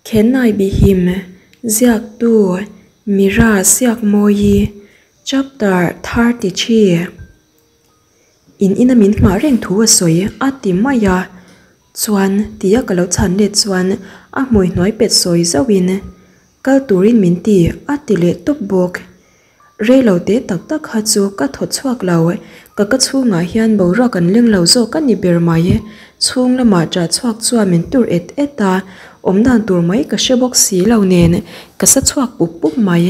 Khenai Bihim, Ziaktu, Mira Siakmawi, Chapter 33. In ina min nghah reng thu a sawi a ti mai a, chuan tia ka lo chhan let chuan a hmui hnuai pet sawi zauhin kal turin min ti a ti leh tawp bawk. Rei lo te tak tak kha chu ka thaw chhuak lo, ka ka chhungah hian boruak an leng lo zawk a ni ber mai. Chhung lamah ṭah chhuak chuan min tur et et a, awm dan tur mai ka hre bawk si lo nen ka sa chhuak pup pup mai.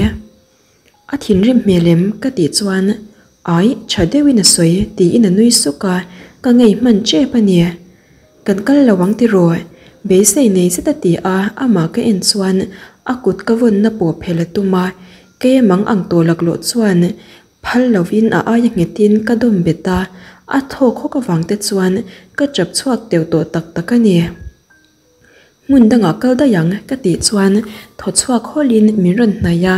A thinrim hmel em? ka tih chuan Ai, ṭha deuhin a sawi tiin a nui suk a, ka ngei hman ṭep a ni. Kan kal lo ang tiraw? Beisei nei zet a ti a, amah ka en chuan a kut ka vawnna pawh phelh a tum a, kei mang ang tawh laklawh chuan phal lovin a aia nghetin ka dawm bet a, a thawk hawk avang te chuan ka chap chhuak teuh tawh tak tak a ni. Hmun dangah kal daih ang ka tih chuan thaw chhuak hawlhin min rawn hnaih a,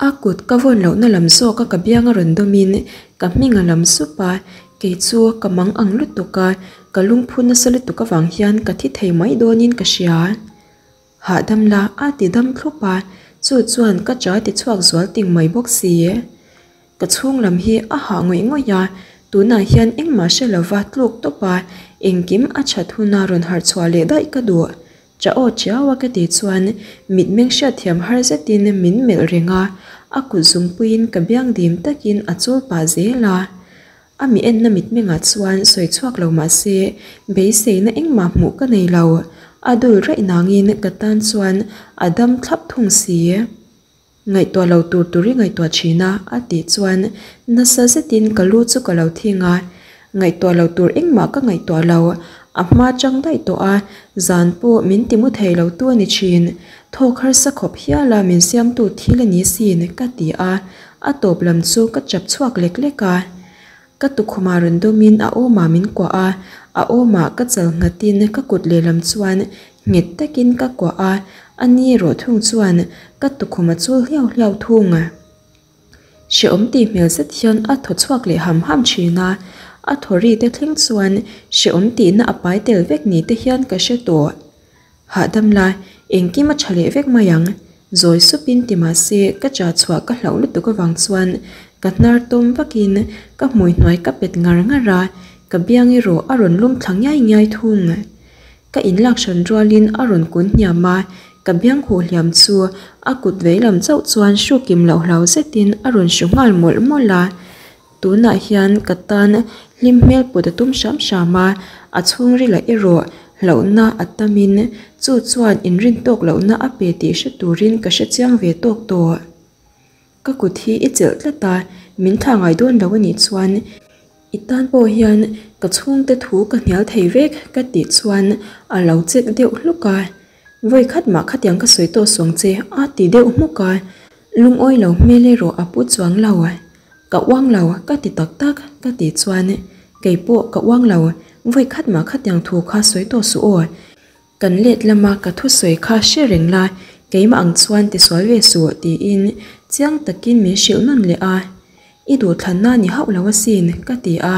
a kut ka vawn lohna lam zawka ka biang a rawn dawmin ka hming a lam sup a, kei chu ka mang ang lutuk a, ka lungphu nasa lutuk avang hian ka thi thei mai dawnin ka hria. Hahdam la a ti dam thlup a, chu chuan ka cha ti chhuak zual ting mai bawk si. Ka chhung lam hi a hah ngawih ngawih a, tunah hian engmah hre lova tluk tawp a, engkim a that huna rawn harh chhuah leh daih ka duh. Cha aw chiau a ka tih chuan mitmeng hriatthiam har zetin min melh reng a, a kut zungpuiin ka biang dim takin a chul pah zel a. A mi enna mitmengah chuan sawi chhuak lo mah se beiseina engmah hmuh ka nei lo, a dul raih nangin ka tan chuan a dam thlap thung si. Ngaihtuah lo tur tur i ngaihtuah thin a, a tih chuan nasa zetin ka lu chu ka lo thing a. Ngaihtuah lo tur engmah ka ngaihtuah lo, a hma chang daih tawh a, zan pawh min ti mu thei lo tu a ni thin. Thawk harsa khawp hiala min siamtu thil a ni sin, ka ti a, a tawp lam chu ka chap chhuak lek lek a. Ka tukhumah rawn dawmin a awmah min kuah a, a awmah ka chal nghatin ka kut lehlam chuan nghet takin ka kuah a, a ni erawh thung chuan ka tukhum a chul hliau hliau thung. Hrehawm tih hmel zet hian a thaw chhuak leh ham ham thin a, a thaw ri te thleng chuan hrehawm tihna a pai tel vek ni te hian ka hre tawh. Hahdam la, engkim a tha leh vek mai ang. Zawi supin ti mah se ka cha chhuah ka hlauh lutuk avang chuan ka hnar tawm vakin ka hmui hnuai ka pet ngar ngar a, ka biang erawh a rawn lum thla ngiai ngiai thung. Ka inlak hran rualin a rawn kun hniam a, ka biang huh hliam chu a kut veilam chauh chuan hrukim loh hlau zetin a rawn hru nghal mawlh mawlh a. Tunah hian ka tan hlim hmel put a tum hram hram a, a chhungrilah erawh hlauhna a tamin chu chuan inrin tawk lohna a pe tih hre turin ka hre chiang ve tawk tawh. Ka kut hi i chelh tlat a, min thlah ngai dawn lo a nih chuan i tan pawh hian ka chhungte thu ka hnial thei vek ka tih chuan a lo chek deuh hluk a. Vawi khat mah khatiang ka sawi tawh suang che a ti deuh hmuk a, lungawi lo hmel erawh a pu chuang lo. Ka uang lo ka ti tak tak ka tih chuan kei pawh ka uang lo, vawi khat mah khatiang thu kha sawi tawh suh aw. Kan let lama ka thusawi kha hre reng la, keimah ang chuan ti sual ve suh tiin chiang takin min hrilh nawn leh a. I duhthlanna ni hauh lo asin ka ti a.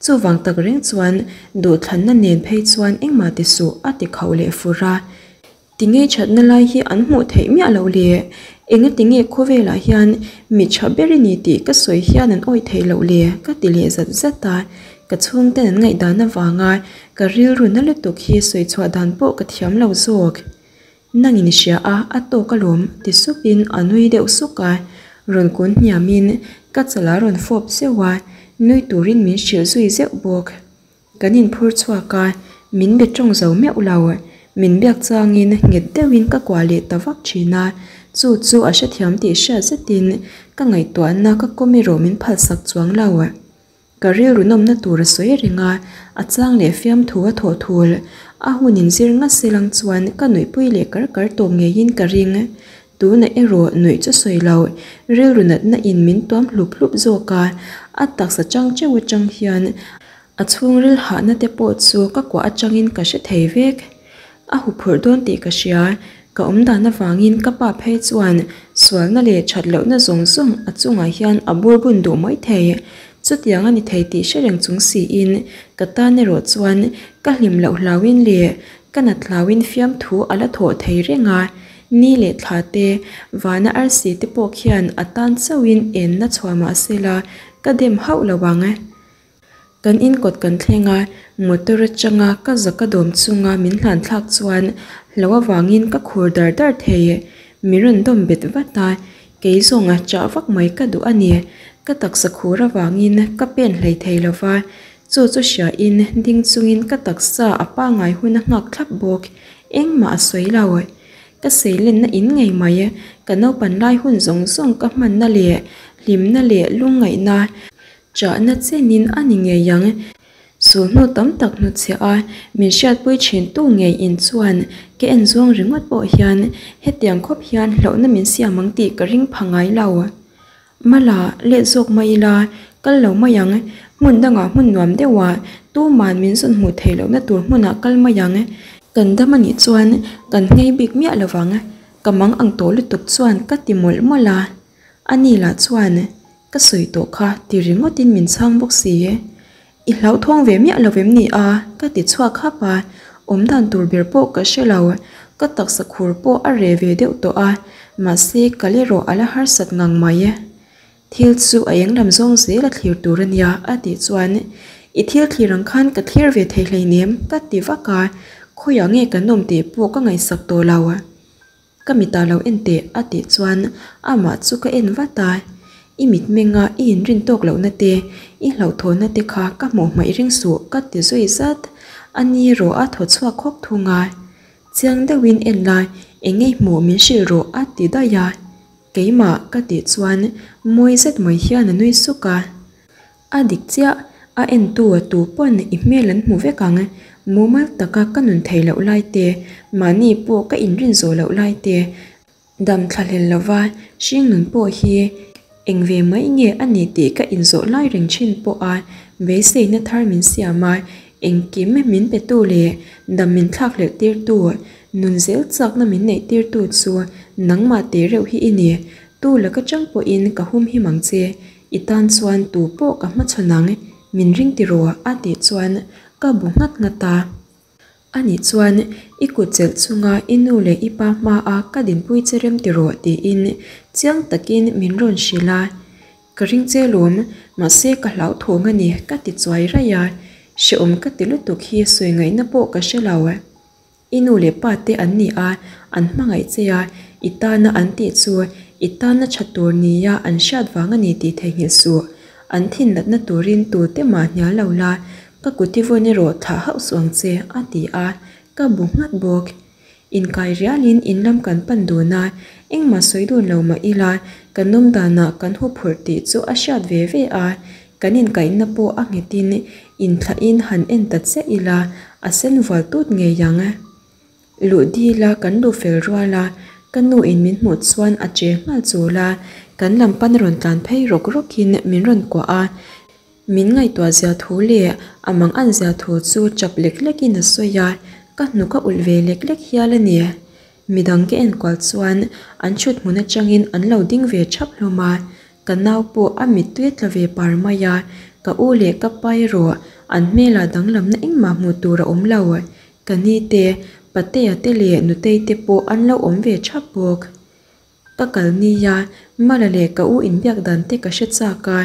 Chuvang tak reng chuan duhthlanna nen phei chuan engmah ti suh a ti khauh leh fur a. Tinge thatna lai hi an hmuh theih miah loh le? Engatinge khawvelah hian mi tha ber i ni tih ka sawi hian an awih theih loh le? Ka ti leh zat zat a, ka chhungten an ngaihdan avanga ka rilru na lutuk hi sawi chhuah dan pawh ka thiam lo zawk. Nangin i hria a, a tawk alawm ti supin a nui deuh suk a, rawn kun hniamin ka chalah rawn fawp zeuh a, nui turin min hrilh zui zeuh bawk. Kan inphur chhuak a, min be tawng zo meuh lo. Min biak changin nghet deuhin ka kuah leh ta vak thin a, chu chu a hrethiam tih hriat zetin ka ngaihtuahna ka kawm erawh min phalsak chuang lo. Ka rilru nawmna tur a sawi reng a, a chang leh fiamthu a thawh thul. A hun inzir ngat se lang chuan ka nuihpui leh kar kar tawp ngeiin ka ring. Tunah erawh nuih chu sawi lo, rilru natna in min tuam hlup hlup zawk a, a taksa chang teuh atang hian a chhungril hahna te pawh chu ka kuah atangin ka hre thei vek. A huphurh dawn tih ka hria, ka awm dan avangin ka pa phei chuan sualna leh that lohna zawng zawng a chungah hian a bur bun duh mai thei. Chutiang a ni thei tih hre reng chung siin ka tan erawh chuan ka hlim loh hlauhin leh Ka nat hlauin fiamthu a la thawh thei reng a, ni leh thla te, vana arsi te pawh khian a tan chauhin enna chhuah mah sela ka dem hauh lo ang. Kan inkawt kan thleng a, motor atanga ka zaka dawm chunga min hlan thlak chuan hlo avangin ka khur dar dar thei. Mi rawn dawm bet vat a, kei zawng chah vak mai ka duh a ni. Ka taksa khur avangin ka pen hlei thei lo va, chu chu hriain ding chungin ka taksa a pangngai hun a nghak thlap bawk. Engmah a sawi lo. Ka seilenna in ngei mai, ka naupan lai hun zawng zawng ka hmanna leh hlimna leh lungngaihna chahna chenin a ni ngei ang. Sulhnu tam tak hnutchhiah a min hriatpui thintu ngei in chuan ka en zawng ringawt pawh hian hetiang khawp hian hlauhna min siam ang tih ka ring pha ngai lo. Mala, let zawk mai ila, kal lo mai ang, hmun dangah hmun nuam deuhah tuman min zawn hmuh theih lohna tur hmunah kal mai ang. Kan dam a nih chuan kan nghei bik miah lovang, ka mang ang tawh lutuk chuan ka ti mawlh mawlh a. Ani lah chuan Ka sawi tawh kha ti ringawtin min chhang bawk si. I hlauthawng ve miah lo vem ni a? Ka ti chhuak hap a, awm dan tur ber pawh ka hre lo. Ka taksa khur pawh a reh ve deuh tawh a, mahse kal erawh a la harsat ngang mai. Thil chu a eng lam zawng zel a thlir tur a nia a tih chuan I thil thlir ang khan ka thlir ve thei hleinem ka ti vak a, khawiah nge kan awm tih pawh ka ngaihsak tawh lo. Ka mitah lo en teh a tih chuan amah chu ka en vat a, I mitmenga i inrin tawk lohna te, i hlauhthawnna te kha ka hmuh hmaih ring suh ka ti zui zat. A ni erawh a thaw chhuak khawk thung a, Chiang deuhin en la, eng nge hmuh min hrilh rawh a ti daih a. Keimah ka tih chuan mawi zet mai hian a nui suk a. A dik chiah, a entu a tu pawn i hmel an hmu vek ang. Mumal taka ka nun theih loh lai te, mahni pawh ka inrin zawh loh lai te, dam thlahlel lova hringnun pawh hi eng ve mai nge a ni tih ka inzawh lai reng thin pawh a beiseina thar min siam a, engkim min petu leh dam min thlakhlelh tirtu, nun zel chakna min neih tirtu chu nangmah teh reuh hi i ni. Tu laka chang pawhin ka hum him ang che. I tan chuan tu pawh ka hmachhawn ang, min ring ti rawh a tih chuan ka bu nghat nghat a. Ani chuan i kut chelh chunga i nu leh i pa hmaa ka dinpui che rem ti rawh tiin chiang takin min rawn hrilh a. Ka ring che lawm, mahse ka hlauthawng a ni ka ti chuai raih a, hrehawm ka ti lutuk hi sawi ngaihna pawh ka hre lo. I nu leh pa te an ni a, an hmangaih che a, i tana an tih chu i tana tha tur nia an hriat vang a ni tih theihnghilh suh. An thinlatna turin tute mah hnial lo la, ka kut i vawn erawh thlah hauh suh ang che, a ti a, ka bu nghat bawk. Inkai rialin in lam kan pan dun a, engmah sawi dun lo mah ila, kan awm danah kan huphurh tih chu a hriat ve ve a, Kan inkaihna pawh a nghetin inthlahin han en ta chiah ila, a sen vual tut ngei ang. Luh dila kan luh fel rual a, ka nu in min hmuh chuan a che nghal chul a, kan lam pan rawn tlan phei rawk rawkin min rawn kuah a. Min ngaihtuah zia thu leh a mang an zia thu chu chap lek lekin a sawi a, ka hnuk a ulh ve lek lek hial a ni. Midang ka enkual chuan an thut hmun atangin an lo ding ve thap hlawm a, Ka nau pawh a mittui a tla ve par mai a, ka u leh ka pa erawh an hmelah danglamna engmah hmuh tur a awm lo. Ka ni te, Patea te leh Nutei te pawh an lo awm ve thap bawk. Ka kal nia, Mala leh ka u inbiak dan te ka hre chak a,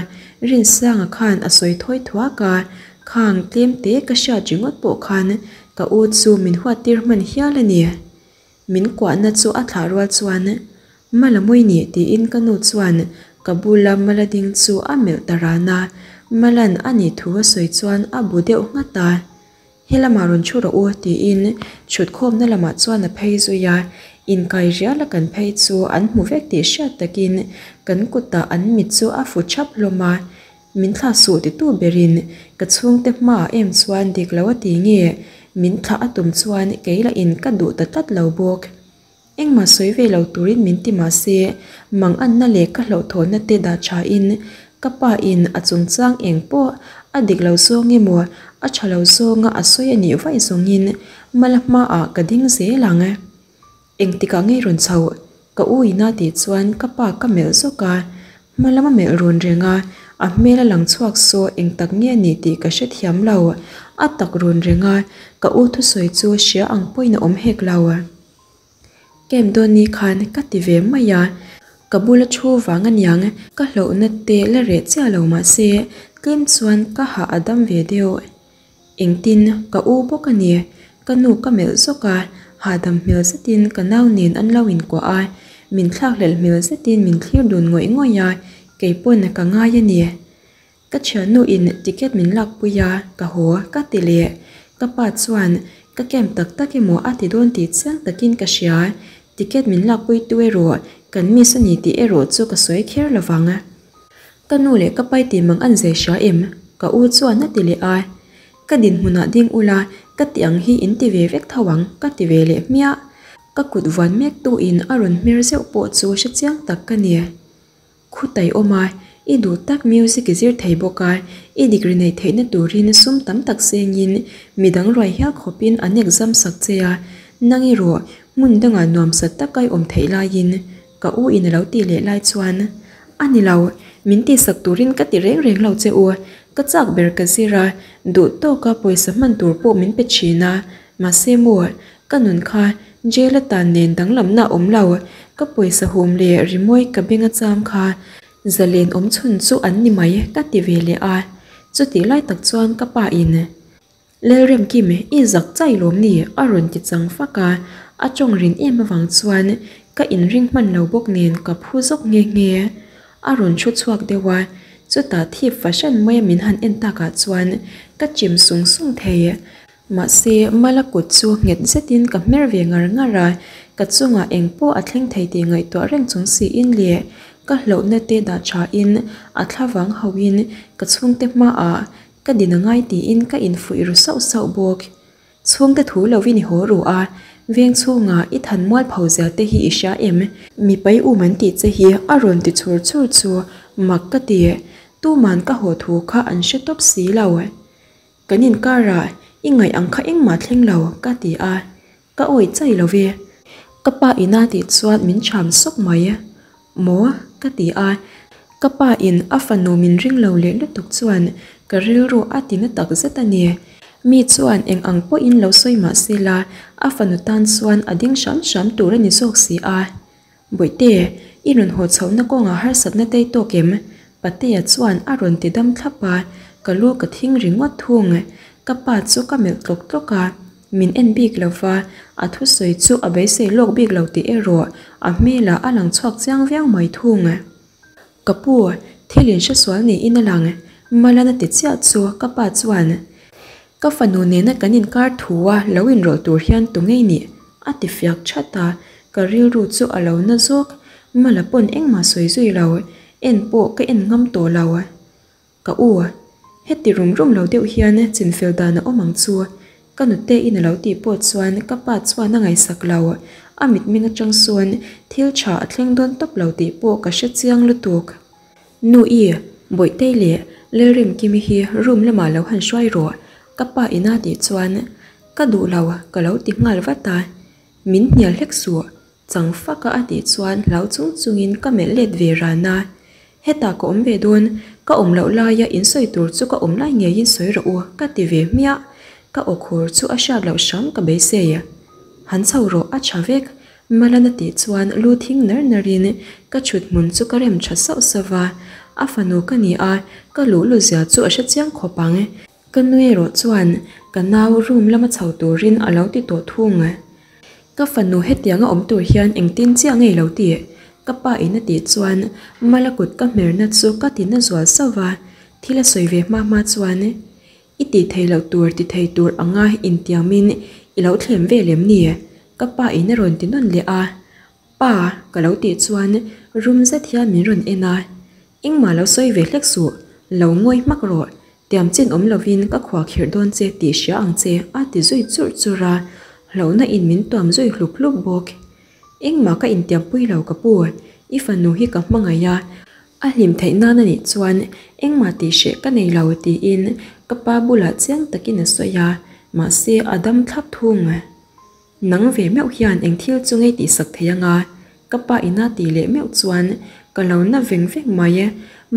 Rinsanga khan a sawi thawi thuak a, khang tlem te ka hriat ringawt pawh khan ka u chu min huat tir hman hial a ni. Min kuahna chu a thlah rual chuan, Mala mawi ni tiin ka nu chuan ka bula Mala ding chu a melh ta ran a, Malan a nih thu a sawi chuan a bu deuh nghat a. He lamah rawn thu rawh u tiin chhutkhawmna lamah chuan a phei zui a, inkai riala kan phei chu an hmu vek tih hriat takin kan kutah an mit chu a fu thap hlawm a. Min thlah suh titu berin ka chhungte hmaah em chuan dik lo a ti nge? Min thlah a tum chuan kei lah in ka duh ta tlat lo bawk. Engmah sawi ve lo turin min ti mah se, mang anna leh ka hlauhthawnna te dah tha in ka pa in a chungchang eng pawh a dik lo zawng emaw a tha lo zawnga a sawi a nih vaih zawngin mala hmaah ka ding zel ang. Engtikah ngei rawn chhoh? Ka u ina tih chuan ka pa ka melh zawk a, hma lama melh rawn reng a, A hmel a lang chhuak saw eng tak nge ni tih ka hrethiam lo. A tak run reng a, ka u thusawi chu hria ang pawhin a awm hek lo. Camp dawn ni khan ka ti ve mai a, ka bula thu vang aniang ka hlauhna te la reh chiah lo mahse tlem chuan ka hah a dam ve deuh. Engtin ka u bawk a ni, ka nu ka melh zawk a, hahdam hmel zetin ka nau nen an lo inkuah a, min thlakhlelh hmel zetin min thlir dun ngawih ngawih a, kei pawn ka ngai a ni. Ka thiannu in ticket min lakpui a, ka haw ka ti leh. Ka pa chuan ka camp tak tak emaw a ti dawn tih chiang takin ka hria, ticket min lakpui tu erawh kan miss a ni tih erawh chu ka sawi kher lovang. Ka nu leh ka pai tih mang an zai hria em? Ka u chuan a ti leh a. Ka dinhmunah ding ula, ka tih ang hi in ti ve vek tho ang, ka ti ve leh hmiah. Ka kut vuan mek tu in a rawn hmer zeuh pawh chu hre chiang tak ka ni. Khutai awm a, i duh tak music i zir thei bawk a, i degree neih theihna turin sum tam tak sengin midang ruai hial khawpin an exam sak che a, nang erawh hmun dangah nuamsat taka i awm theih laiin Ka u in a lo tih leh lai chuan, A ni lo, min tihsak turin ka ti reng reng lo che u. Ka chak ber ka zir a, duh tawka pawisa hman tur pawh min pe thin a. Mahse maw, ka nun kha jail atan nen danglamna a awm lo. Ka pawisa hum leh rimawi ka beng a cham kha zalen awm chhun chu an ni mai ka ti ve leh a. Chutih lai tak chuan ka pa in. Lalremkim, i zak chai lawm ni? a rawn ti chang fak a, a tawng rin em avang chuan ka inring hman lo bawk nen ka phu zawk nghe nghe. A rawn thu chhuak deuh a, chutah thip fahran maia min han en takah chuan ka chim sung sung thei. Mahse, Mala kut chu nghet zetin ka hmer ve ngar ngar a, ka chungah eng pawh a thleng thei tih ngaihtuah reng chung siin leh ka hlauhna te dah thain a thlavang hauhin ka chhungte hmaah Ka din a ngai tiin ka infuih ru sauh sauh bawk. Chhungte thu lovin i haw ru a, veng chhungah i than mual pho zia te hi i hria em? Mipai um an tih che hi a rawn ti chhur chhur chu mak ka ti. Tuman ka haw thu kha an hre tawp si lo. Kan inkarah i ngaih ang kha engmah thleng lo ka ti a, Ka awih chai lo ve. Ka pa ina tih chuan min cham sawk mai. Maw? Ka ti a. Ka pa in a fanu min ring lo leh lutuk chuan ka rilru a ti na tak zet a ni. Mi chuan eng ang pawhin lo sawi mah se la, a fanu tan chuan a ding hram hram tur a ni zawk si a. Bawihte, i rawn haw chhohna kawngah harsatna tei tawk em? Patea chuan a rawn ti dam thlap a, ka lu ka thing ringawt thung. Ka pa chu ka melh tlawk tlawk a, min en bik lo va, a thusawi chu a beisei lawk bik lo tih erawh a hmelah a lang chhuak chiang viau mai thung. Ka pu, thil in hresual niin a lang, Malana ti chiah chu ka pa chuan Ka fanu nena kan inkar thua lo inrawlh tur hian tu ngei nih? a ti fiak that a, ka rilru chu a lo na zawk, Mala pawn engmah sawi zui lo, en pawh ka en ngam tawh lo. Ka u, heti rum rum lo deuh hian chinfel dan a awm ang chu, ka nute in a lo tih pawh chuan ka pa chuan a ngaihsak lo, a mitmeng atang sawn thil tha a thleng dawn tawp lo tih pawh ka hre chiang lutuk. Nu i, Bawihtei leh Lalremkimi hi room lamah lo han hruai rawh, ka pa ina tih chuan ka duh lo ka lo ti nghal vat a, min hnial hlek suh, chang fak a a tih chuan hlau chung chungin ka melh let ve ran a, hetah ka awm ve dawn, ka awm loh laia in sawi tur chu ka awm lai ngeiin sawi rawh u ka ti ve hmiah, ka aw khur chu a hriat loh hram ka beisei. Han chho rawh a tha vek, Malana tih chuan lu thing nar narin ka chhut hmun chu ka rem tha sauh sauh va, a fanu ka ni a, ka luhlu zia chu a hre chiang khawp ang. Ka nu erawh chuan ka nau room lama chho turin a lo ti tawh thung. Ka fanu hetianga awm tur hian engtin chiah ngei lo tih ka pa in a tih chuan Mala kut ka hmerna chu ka ti na zual sauh va, thil a sawi ve hma hma chuan I tih thei loh tur ti thei tur anga intiamin i lo thlem vel em ni? Ka pa in a rawn ti nawn leh a, Pa ka lo tih chuan rum zet hian min rawn en a, Engmah lo sawi ve hlek suh, lo ngawi hmak rawh, tiam chin awm lovin ka khuah khirh dawn che tih hria ang che a ti zui churh churh a, hlauhna in min tuam zui hlup hlup bawk. Engmah ka intiam pui lo ka pu, i fanu hi ka hmangaih a, a hlim theih nan a nih chuan engmah tih hreh ka nei lo tiin ka pa bulah chiang takin a sawi a, mahse a dam thlap thung. Nang ve meuh hian eng thil chu ngei tihsak thei anga? Ka pa ina tih leh meuh chuan ka lo na veng veng mai.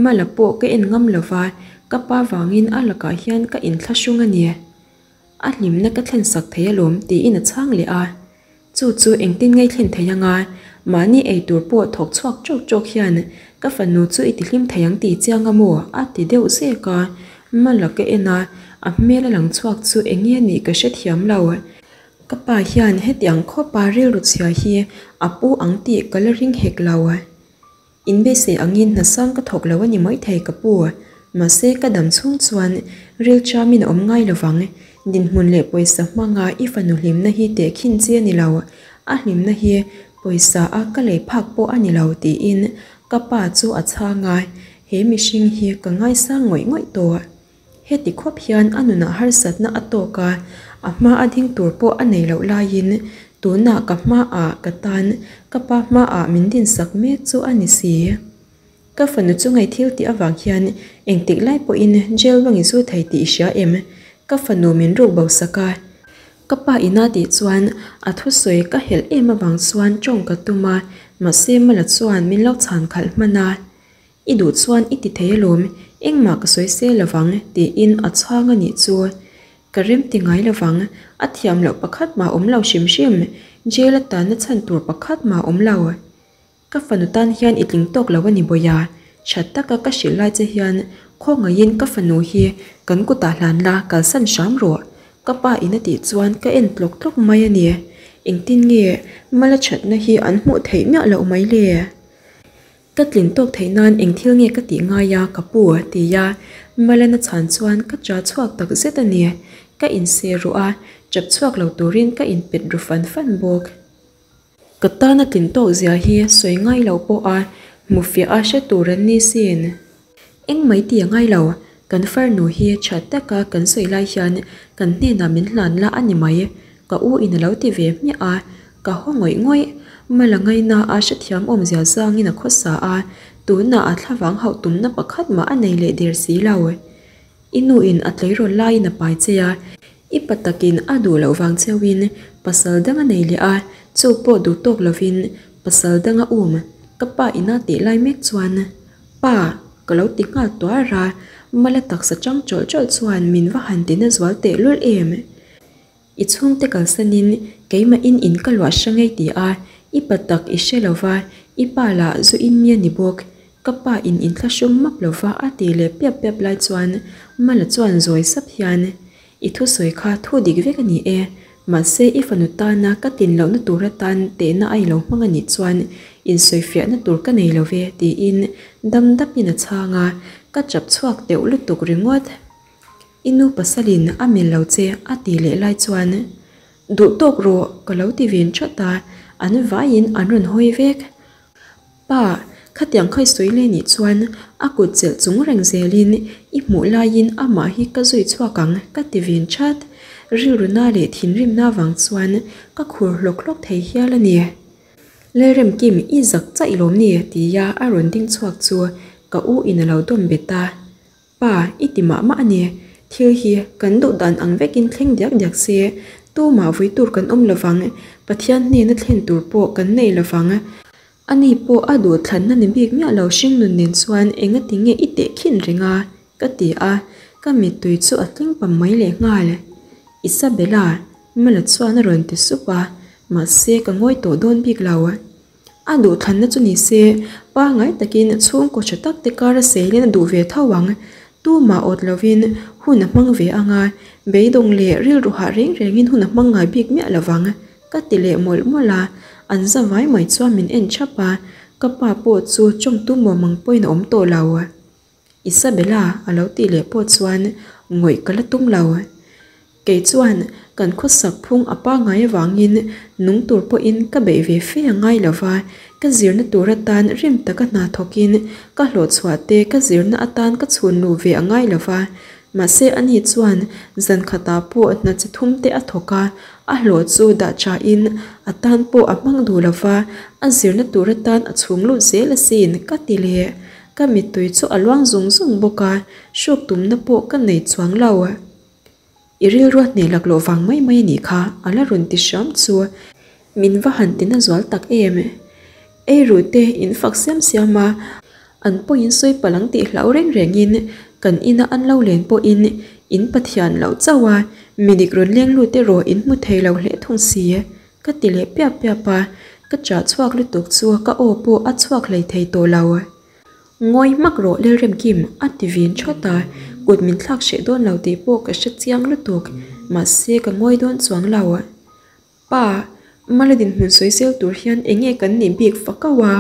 Mala pawh ka en ngam lo va, ka pa vangin a lakah hian ka inthlahrung a ni. A hlimna ka thlen sak thei alawm tiin a chhang leh a. Chu chu engtin ngei thlen thei anga mahni ei tur pawh thawk chhuak tawk tawk hian ka fanu chu i tihlim thei ang tih chiang a maw? a ti deuh zek a. Mala ka en a, a hmel a lang chhuak chu eng nge nih ka hrethiam lo. Ka pa hian hetiang khawpa rilru chhia hi a pu ang tih ka la ring hek lo. In beisei angin hna sang ka thawk lo a ni maithei ka pu. Mahse ka dam chhung chuan ril chamin a awm ngai lovang. Dinhmun leh pawisa hmanga i fanu hlimna hi tehkhin chi a ni lo. A hlimna hi pawisa a ka lei phak pawh a ni lo tiin ka pa chu a chhang a, he mihring hi ka ngaisang ngawih ngawih tawh. Heti khawp hian a nunah harsatna a tawk a, a hma a ding tur pawh a nei loh laiin tunah ka hmaah ka tan ka pa hmaah min dinsak mek chu a ni si. Ka fanu chu ngei thil tih avang hian engtik lai pawhin jail bang i zu thei tih i hria em? Ka fanu min ruk bo sak a. Ka pa ina tih chuan a thusawi ka helh em avang chuan tawng ka tum a, mahse Mala chuan min lo chhan khalh hman a. I duh chuan i ti thei alawm, engmah ka sawi se lovang tiin a chhang a nih chu. Ka rem ti ngai lovang, a thiam loh pakhat mah awm lo hrim hrim, jail a tanna chhan tur pakhat mah awm lo. Ka fanu tan hian i tling tawk lo a ni Bawia, tha taka ka hrilh lai che hian khawngaihin ka fanu hi kan kutah hlan la kalsan hram rawh, ka pa in a tih chuan ka en tlawk tlawk mai a ni. Engtin nge mala thatna hi an hmuh theih miah loh mai le? Ka tlin tawk theih nan eng thil nge ka tih ngai a ka pu a ti a, Malana chhan chuan ka cha chhuak tak zet a ni. Ka inse ruh a, chap chhuak lo turin ka inpet ru fan fan bawk. Ka tana tlin tawk zia hi sawi ngai lo pawh a hmu fiah a hre tur an ni sin. Eng mai ti a ngai lo, kan farnu hi tha taka kan sawi lai hian kan hnenah min hlan la a ni mai, ka u in a lo ti ve hmiah a, ka haw ngawih ngawih. Mala ngaina a hrethiam awmzia zangin a khawsa a, tunah a thlavang hauh tumna pakhat mah a nei leh der si lo. I nu in a tleirawl laiin a pai che a, i pa takin a duh loh vang cheuhin pasal dang a nei leh a, chu pawh duh tawk lovin pasal dang a um. Ka pa ina tih lai mek chuan Pa! Ka lo ti nghal tuar a, mala taksa chang chawlh chawlh chuan min va han tina zual teh lul em? I chhungte kalsanin keimahin in ka luah hrang ei ti a, i pa tak i hre lo va, i pa lah zu in mi a ni bawk. Ka pa in inthlahrung map lo va a ti leh piap piap lai chuan Mala chuan zawi sap hian, I thusawi kha thu dik vek a ni e, mahse i fanu tana ka tin lohna tur atan tehna a i lo hmang a nih chuan insawifiahna tur ka nei lo ve tiin dam dapin a chhang a, ka chap chhuak deuh lutuk ringawt. I nu pasalin a mil lo che a ti leh lai chuan duh tawk rawh ka lo ti ven that a, an vaiin an rawn hawi vek. Pa, khatiang kha i sawi leh nih chuan a kut chelh chung reng zelin i hmuh laiin amah hi ka zui chhuak ang ka ti ven that. Rilruna leh thinrimna avang chuan ka khur hlawk hlawk thei hial a ni. Lalremkim i zak chaih lawm ni tia a rawn ding chhuak chu ka u in a lo dawm bet a. Pa, i ti mah mah a ni. Thil hi kan duh dan ang vekin thleng diak diak se, tumah vui tur kan awm lovang, Pathian hnena thlen tur pawh kan nei lovang. Ani pawh a duh thlanna ni bik miah lo hringnun nen chuan engati nge i tehkhin reng a? ka ti a, ka mittui chu a tling pam mai leh nghal. Isabella, Mala chuan a rawn ti sup a, mahse ka ngawi tawh dawn bik lo. A duhthlanna chu ni se, pangngai takin chhungkaw tha tak te kar a seilin a duh ve tho ang. Tumah awt lovin hun a hmang ve ang a, beidawng leh rilru hah reng rengin hun a hmang ngai bik miah lovang, ka ti leh mawlh mawlh a. An za vai mai chuan min en thap a, ka pa pawh chu tawngtu mawmang pawhin a awm tawh lo. Isabella a lo tih leh pawh chuan ngawih ka la tum lo. Kei chuan kan khawsak phung a pangngai avangin nung tur pawhin ka beih ve fe a ngai lo va, ka zirna tur atan rim taka hna thawkin ka hlawhchhuah te ka zirna atan ka chhun luh ve a ngai lo va. Mahse ani chuan zan khatah pawh hna chi thum te a thawk a, a hlawh chu dah thain a tan pawh a hmang duh lo va, a zirna tur atan a chhung lut zel asin ka ti leh. Ka mittui chu a luang zung zung bawk a, hruk tumna pawh ka nei chuang lo. I rilru a hneh lak loh vang mai mai a nih kha, a la rawn ti hram chu. Min va han tina zual tak em? Ei ru te in fak siam siam a. An pawhin sawi palh ang tih hlau reng rengin kan ina an lo len pawhin in Pathian loh chauh a, midik rawn leng lut erawh in hmu thei lo hle thung si, ka ti leh piap piap a, ka chah chhuak lutuk chu ka aw pawh a chhuak hlei thei tawh lo. Ngawi hmak rawh Lalremkim a ti vin thawt a, kut min thlak hreh dawn lo tih pawh ka hre chiang lutuk, mahse ka ngawi dawn chuang lo. Pa, Mala dinhmun sawi sel tur hian eng nge kan nih bik fak auh a?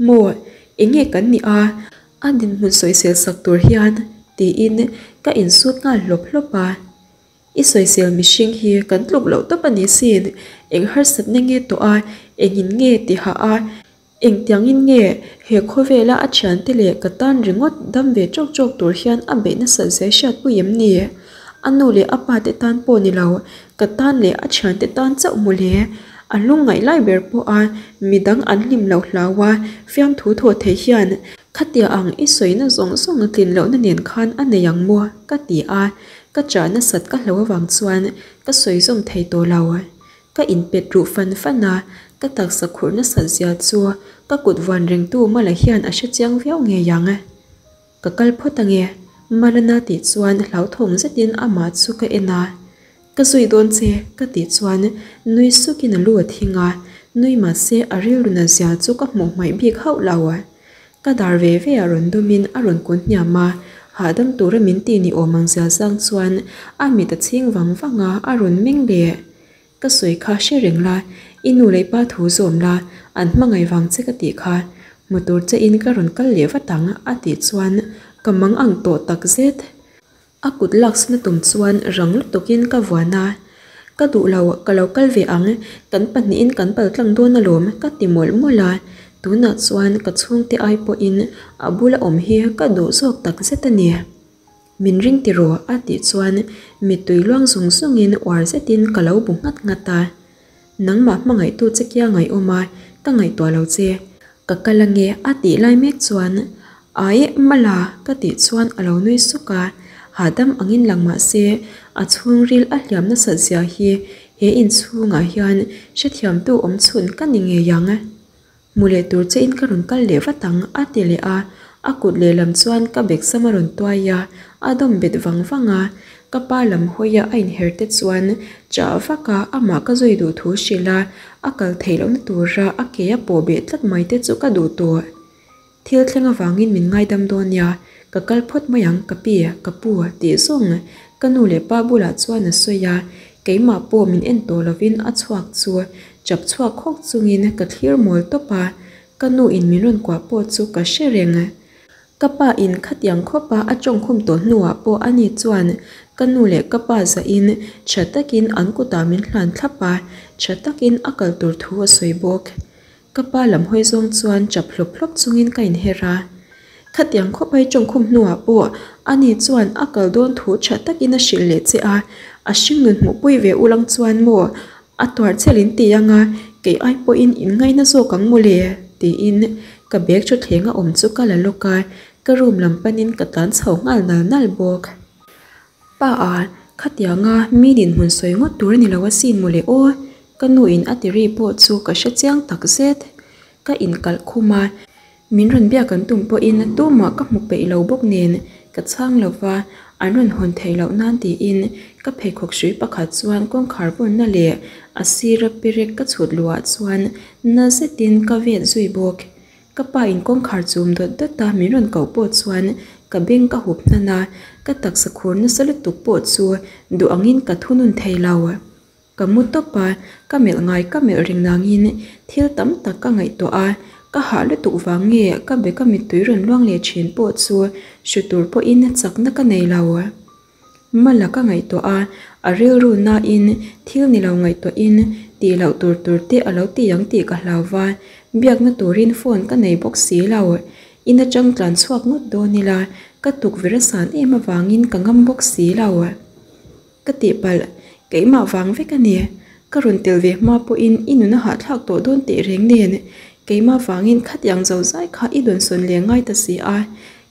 Maw, eng nge kan nih a? A dinhmun sawi sel sak tur hian tiin ka insut nghal hlawp hlawp a. I sawisel mihring hi kan tluk loh tawp a ni sin, eng harsatna nge tawh a, engin nge ti hah a, Engtiangin nge he khawvela a thiante leh ka tan ringawt dam ve ṭawk ṭawk tur hian a beih nasat zia hriatpui em ni? A nu leh a pa te tan pawh ni lo, ka tan leh a thiante tan chauh mawle. A lungngaih lai ber pawha midang an hlim loh hlau a, fiamthu thaw thei hian khatia ang i sawina zawng zawng tlin lohna nen khan a nei ang maw? ka ti a, ka chah nasat ka hlo avang chuan ka sawi zawm thei tawh lo. Ka inpet ruh fan fan a, ka taksa khurh nasat zia chu ka kut vuan rengtu Mala hian a hre chiang viau ngei ang. Ka kal phawt ange, Malana tih chuan hlauthawng zetin amah chu ka en a. Ka zui dawn che, ka tih chuan nui sukin a lu a thing a, nui mahse a rilru na zia chu ka hmuh hmaih bik hauh lo. Ka dar ve ve a rawn dumin a rawn kun hniam a, hahdam tura min tih ni awm ang zia zang chuan a mit a chhing vang vang a, a rawn meng leh. Ka sawi kha hre reng la, i nu leh pa thu zawm la, an hmangaih vang che ka tih kha. Hmu tur che in ka rawn kal leh vat ang a tih chuan ka mang ang tawh tak zet. A kut laksan a tum chuan rang lutuk in ka vuan a, Ka duh lo, ka lo kal ve ang, kan pahnihin kan pal tlang dawn alawm ka ti mawlh mawlh a, tunah chuan ka chhungte ai pawhin a bula awm hi ka duh zawk tak zet a ni. Min ring ti rawh a tih chuan mittui luang zung zungin uar zetin ka lo bu nghat nghat a. Nangmah hmangaihtu che kia ngaihawm a, ka ngaihtuah lo che. Ka kal ange a tih lai mek chuan Ai Mala ka tih chuan a lo nui suk a, hahdam angin lang mah se a chhungril a hliam nasat zia hi he inchhungah hian hrethiamtu awm chhun ka ni ngei ang. Hmu leh tur che in ka rawn kal leh vat ang a ti leh a, a kut lehlam chuan ka bek sam a rawn tuai a, a dawm bet vang vang a, ka pa lam hawia a inher te chuan chah vak a amah ka zui duh thu hrilh a, a kal theih lohna tura a ke a pawh beh tlat mai te chu ka duh tawh. Thil thleng avangin min ngaidam dawn nia, ka kal phawt mai ang ka pi, ka pu tih zawng ka nu leh pa bulah chuan a sawi a, keimah pawh min en tawh lovin a chhuak chu chap chhuak khawk chungin ka thlir mawl tawp a, ka nu in min rawn kuah pawh chu ka hre reng. Ka pa in khatiang khawpa a tawngkhum tawh hnuah pawh ani chuan ka nu leh ka pa zahin tha takin an kutah min hlan thlap a, tha takin a kal tur thu a sawi bawk. Ka pa lam hawi zawng chuan chap hlawp hlawp chungin ka inher a. Khatiang khawp ai tawngkhum hnuah pawh ani chuan a kal dawn thu tha takin a hrilh leh che a, a hringnun hmuhpui ve ulang chuan maw a tuar chel in ti ang a, kei ai pawhin in ngaina zawk ang mawle tiin ka bag thutthleng a awm chu ka la lawk a, ka room lam panin ka tlan chho nghal nal nal bawk. Pa a, khatianga mi dinhmun sawi ngawt tur a ni lo asin mawle aw, ka nu in a ti ri pawh chu ka hre chiang tak zet. Ka inkalh khum a, min rawn biak an tum pawhin tumah ka hmu peih lo bawk nen ka chhang lo va, an rawn hawn theih loh nan tiin ka pheikhawk hrui pakhat chuan kawngkhar vawnna leh a sira perek ka chhut luhah chuan na zetin ka vet zui bawk. Ka pa in kawngkhar chum dawt dawt a min rawn koh pawh chuan ka beng ka hup hnan a, ka taksa khur nasa lutuk pawh chu duh angin ka thunun thei lo. Ka mu tawp a, ka melh ngai ka melh reng nangin thil tam tak ka ngaihtuah a, ka hah lutuk vang nge ka be ka mittui rawn luang leh thin pawh chu hre tur pawhin chakna ka nei lo. Mala ka ngaihtuah a, a rilru nain thil ni lo ngaihtuahin tih loh tur tur te a lo ti ang tih ka hlau va, biakna turin phone ka nei bawk si lo. In atang tlan chhuak ngawt dawn ila, ka tukverh a san em avangin ka ngam bawk si lo. Ka tihpalh, keimah vang vek a ni. Ka rawn tel ve hma pawhin i nun a hahthlak tawh dawn teh reng nen, keimah vangin khatiang zo zai kha i dawnsawn leh ngai ta si a,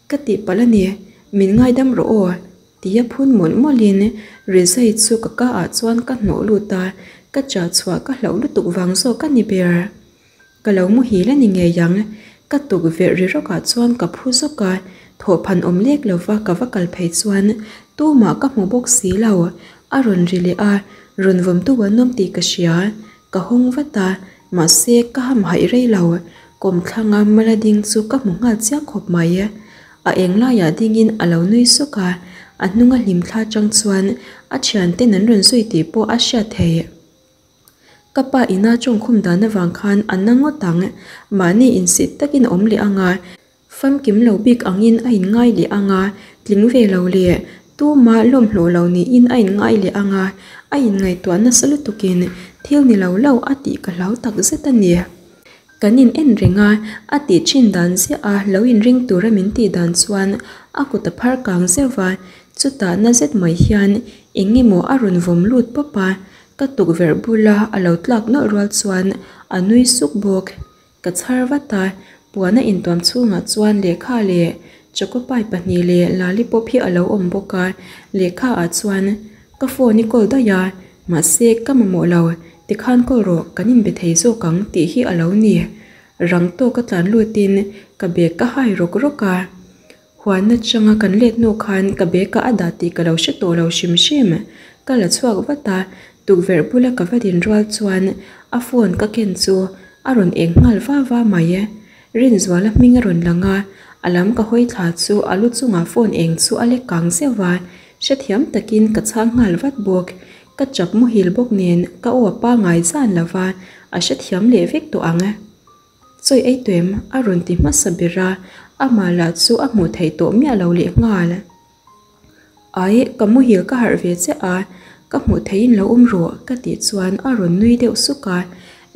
Ka tihpalh a ni, min ngaidam rawh aw, tia phun mawlh mawlhin Rizai chu ka ka ah chuan ka hnawh lut a, ka chah chhuah ka hlauh lutuk vang zawk a ni ber. Ka lo muhil a ni ngei ang, Ka tukverh ri rawkah chuan ka phu zawk a, thawhphan awm lek lova ka va kal phei chuan tumah ka hmu bawk si lo. A rawn ri leh a, rawn vawmtu an awm tih ka hria. Ka hawng vat a, mahse ka hamhaih rei lo. Kawmthlanga mala ding chu ka hmu nghal chiang khawp mai. A eng laiah dingin a lo nui sawk a, a hnunga hlimthla atang chuan a thianten an rawn zui tih pawh a hriat theih. Ka pa ina tawngkhum dan avang khan a na ngawt ang, mahni insit takin a awm leh ang a, famkim lo bik angin a inngai leh ang a, tling ve lo leh tuma lawmhlawh lo niin a inngai leh ang a, a inngaihtuah nasa lutukin thil ni lo lo a tih ka hlau takzet a ni. Kan in en reng a, a tih thin dan ziah a, lo inring tura min tih dan chuan a kut a phar kang zeuh va, chutah na zet mai hian eng emaw a rawn vawm lut pawp a, ka tukverh bula a lo tlak nawlh rual chuan a nui suk bawk. Ka chhar vat a, puan a intuam chhungah chuan lehkha leh chocopai pahnih leh lollipop hi a lo awm bawk a, lehkha ah chuan ka phone i kawl daih a, Mahse, ka mamawh lo, tikhan kawl rawh, kan inbe thei zawk ang tih hi a lo ni. Rang tawk a tlan lutin ka bag ka hai rawk rawk a. Huan atanga kan let hnu khan ka bag ah a dah tih ka lo hre tawh lo hrim hrim. Ka la chhuak vat a, tukverh bula ka va din rual chuan a phone ka ken chu a rawn eng nghal va va mai. Rinzuala hming a rawn lang a, a lam ka hawi thla chu a lu chungah phone eng chu a lek kang zeuh a, Hrethiam takin ka chhang nghal vat bawk. Ka chap muhil bawk nen ka aw a pangai zan lo va, a hrethiam leh vek tawh ang. Chawi ei tuem a rawn ti hmasa ber a, amah lah chu a hmuh theih tawh miah lo leh nghal. Ai, ka muhil ka harh ve chiah a, ka hmuh theihin lo awm rawh ka tih chuan a rawn nui deuh suk a,